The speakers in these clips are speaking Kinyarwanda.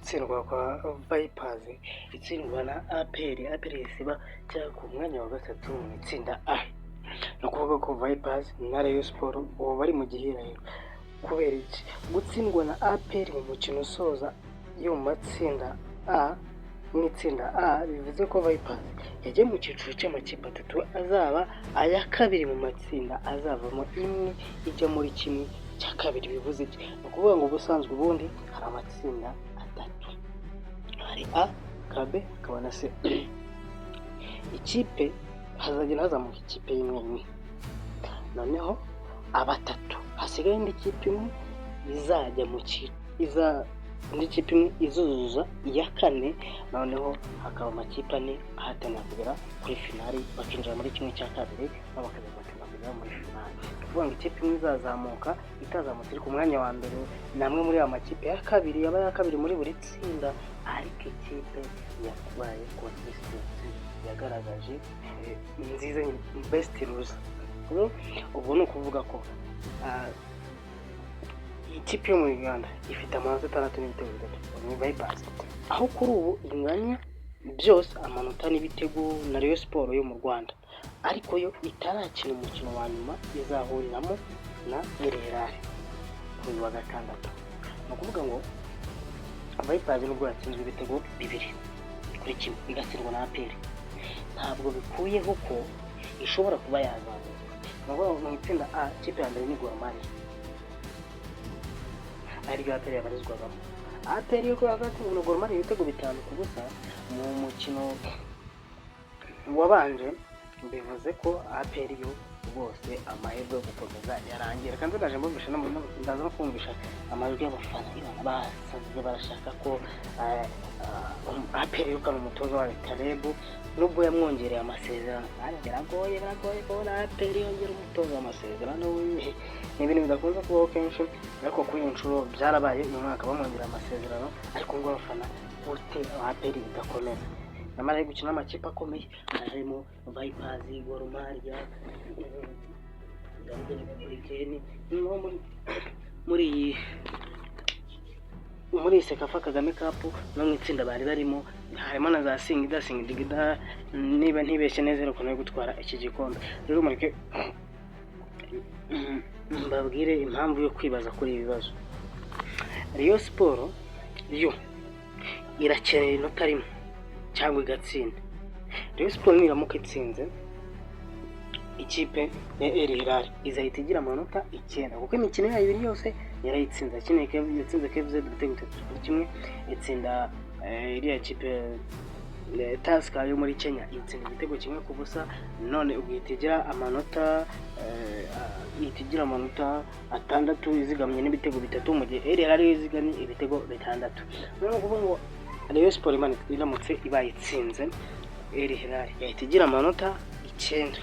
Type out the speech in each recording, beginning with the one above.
Gutsindwa kwa Vipers itsindwa na APR, APR isiba cyangwa ku mwanya wa gatatu mu itsinda A. Ni ukuvuga ko Vipers na Rayon Sports ubu bari mu gihirahiro. Kubera iki? Gutsindwa na APR mu mukino usoza yo mu matsinda A, mu itsinda A, bivuze ko Vipers yagiye mu cyiciro cy'amakipe atatu azaba aya kabiri mu matsinda, azavamo imwe ijya muri kimwe cya kabiri. Bivuze iki? Ni ukuvuga ngo ubusanzwe ubundi hari amatsinda atatu: hari A, hakaba B, hakaba na C. Ikipe hazagenda hazamuka ikipe y'imwe imwe, noneho abatatu hasigaye indi kipe imwe izajya mu iza indi kipe imwe izuzuza iya kane, noneho hakaba amakipe ane ahatanira kugera kuri finali, bakinjira muri kimwe cya kabiri, nabo bakazahatanira kugera muri finali. Ni ukuvuga ngo ikipe imwe izazamuka itazamutse iri ku mwanya wa mbere ni amwe muri aya makipe ya kabiri, yaba aya kabiri muri buri tsinda, ariko ikipe yabaye consistent, yagaragaje nziza, best loser. Ubwo ni ukuvuga ko ikipe yo mu Uganda ifite amanota 6 n'ibitego 3, ni Vipers, aho kuri ubu inganya byose amanota n'ibitego na Rayon Sports yo mu Rwanda, ariko yo itarakina umukino wa nyuma izahuriramo na Al Hilal kuri uyu wa gatandatu. Ni ukuvuga ngo Vipers nubwo yatsinzwe ibitego 2-1 igatsindwa na APR, ntabwo bikuyeho ko ishobora kuba yazamuka. Ni ukuvuga ngo mu itsinda A ikipe ya mbere ni Gor Mahia, ariryo APR yabarizwagamo. APR yo kubera ko yatsinzwe na Gor Mahia ibitego 5-0 mu mukino wabanje, bivuze ko APR yo rwose amahirwe yo gukomeza yarangira. Kandi ndaje mbumvisha, ndaza no kumvisha amajwi y'abafana basaze, barashaka ko APR yirukana umutoza wayo Taleb nubwo yamwongereye amasezerano. Kandi biragoye, biragoye kubona APR yongera umutoza amasezerano, ni ibintu bidakunze kubaho kenshi, ariko kuri iyi nshuro byarabaye. Uyu mwaka bamwongereye amasezerano, ariko ngo abafana gute APR idakomeza nyamara ari gukina n'amakipe akomeye harimo Vipers, Gor Mahia, no muri iyi CECAFA Kagame Cup, no mu itsinda bari barimo harimo na za Singida, Singida niba ntibeshye neza ariko nayo gutwara iki gikombe. Rero mureke mbabwire impamvu yo kwibaza kuri ibi bibazo. Rayon Sports yo irakenera inota rimwe cyangwa igatsinda. Rayon Sports niramuka itsinze ikipe ya Al Hilal, izahita igira amanota 9 kuko imikino yayo ibiri yose yarayitsinze. Yatsinze KVZ ibitego 3-1, itsinda iriya kipe Tusker yo muri Kenya, itsinda igitego 1-0, none ubwo ihita igira amanota 6 izigamye n'ibitego 3, mu gihe Al Hilal yo izigamye ibitego 6. Ni ukuvuga ngo Rayon Sports iramutse ibaye itsinze Al Hilal, yahita igira amanota 9.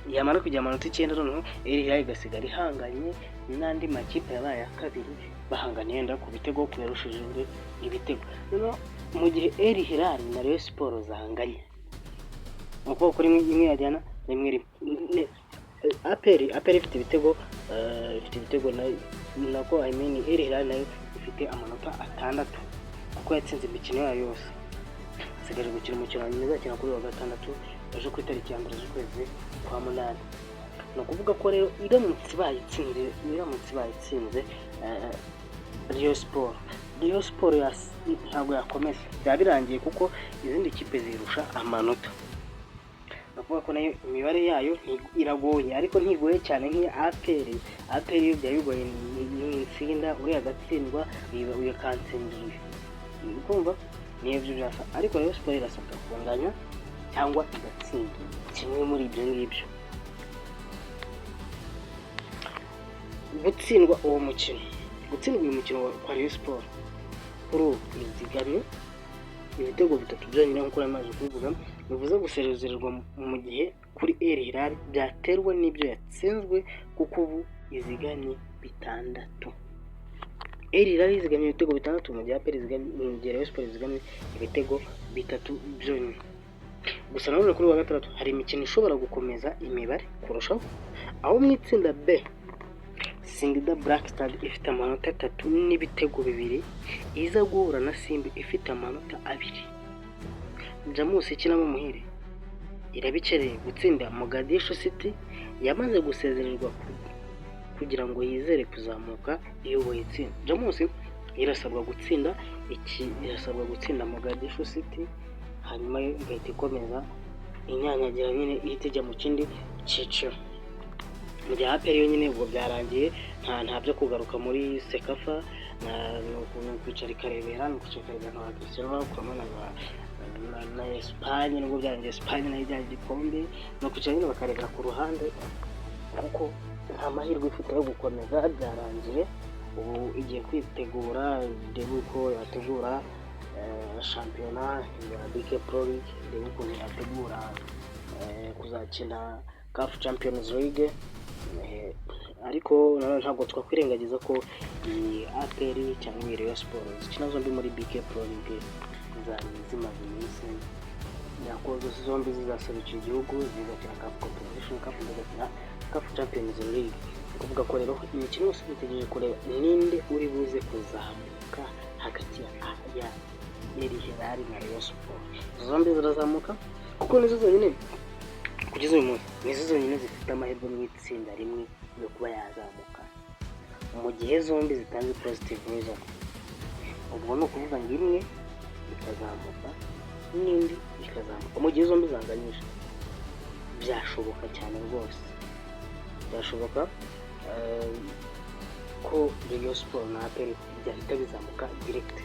Yamara kugira amanota 9, noneho Al Hilal igasigara ihanganye n'andi makipe yabaye aya kabiri, bahanganye yenda ku bitego, ku yarushije undi ibitego. Noneho mu gihe Al Hilal na Rayon Sports zanganye, ni ukuvuga ko rimwe imwe yajyana rimwe rimwe. APR ifite ibitego nako, I mean, Al Hilal nayo ifite amanota 6 kuko yatsinze imikino yayo yose, isigaje gukina umukino wa nyuma izakina kuri wa gatandatu ejo ku itariki ya 1 z'ukwezi kwa munani. Ni ukuvuga ko rero iramutse ibaye itsinze Rayon Sports, Rayon Sports ntabwo yakomeza, byaba birangiye kuko izindi kipe zirusha amanota. Ni ukuvuga ko nayo imibare yayo iragoye, ariko ntigoye cyane nk'iya APR. APR yo byaba bigoye ni insinda uriya agatsindwa, uyu akantsindira uyu, kumva niyo byo byasa. Ariko Rayon Sports irasabwa kunganya cyangwa igatsinda kimwe muri ibyo ngibyo. Gutsindwa uwo mukino, gutsindwa uyu mukino kwa Rayon Sports kuri ubu izigamye ibitego 3 byonyine nk'uko nari kubivuga, bivuze gusezererwa mu gihe kuri Al Hilal byaterwa n'ibyo yatsinzwe, kuko ubu izigamye 6. Al Hilal izigamye ibitego 6 mu gihe APR izigamye, mu gihe Rayon Sports izigamye ibitego 3 byonyine. Gusa nanone kuri wa gatandatu hari imikino ishobora gukomeza imibare kurushaho, aho mu itsinda B Singida Black Stars ifite amanota 3 n'ibitego 2, iza guhura na Simba ifite amanota 2. Jamus ikinamo Muhire iraba ikeneye gutsinda Mogadishu City yamaze gusezererwa kugira ngo yizere kuzamuka iyoboye itsinda. Jamus irasabwa gutsinda iki? Irasabwa gutsinda Mogadishu City, hanyuma yo igahita ikomeza inyanyagira nyine, ihita ijya mu kindi cyiciro. Mu gihe APR yo nyine ubwo byarangiye, nta byo kugaruka muri CECAFA, ni ukwicara ikarebera, ni ukwicara ikarebera nka ba Cristiano bakuramo na Espagne. Nubwo byarangiye Espagne nayo ijyanye igikombe, ni ukwicara nyine bakarebera ku ruhande kuko nta mahirwe ifite yo gukomeza, byarangiye. Ubu igiye kwitegura, irebe uko yategura shampiyona ya BK Pro League, irebe ukuntu yategura kuzakina CAF Champions League. Ariko nanone ntabwo twakwirengagiza ko iyi APR cyangwa iyi Rayon Sports zikina zombi muri BK Pro League zari zimaze iminsi nako zombi zizasabikira igihugu, zigakina CAF Confederation Cup, zigakina CAF Champions League. Ni ukuvuga ko rero imikino yose dutegereje kureba ninde uri buze kuzamuka hagati ya Al Hilal na Rayon Sports. Izo zombi zirazamuka kuko nizo zonyine kugeza uyu munsi, nizo zonyine zifite amahirwe mu itsinda rimwe yo kuba yazamuka mu gihe zombi zitanze positive result. Ubwo ni ukuvuga ngo imwe ikazamuka n'indi ikazamuka mu gihe zombi zanganyije, byashoboka cyane rwose, byashoboka ko Rayon Sports na APR byahita bizamuka direct.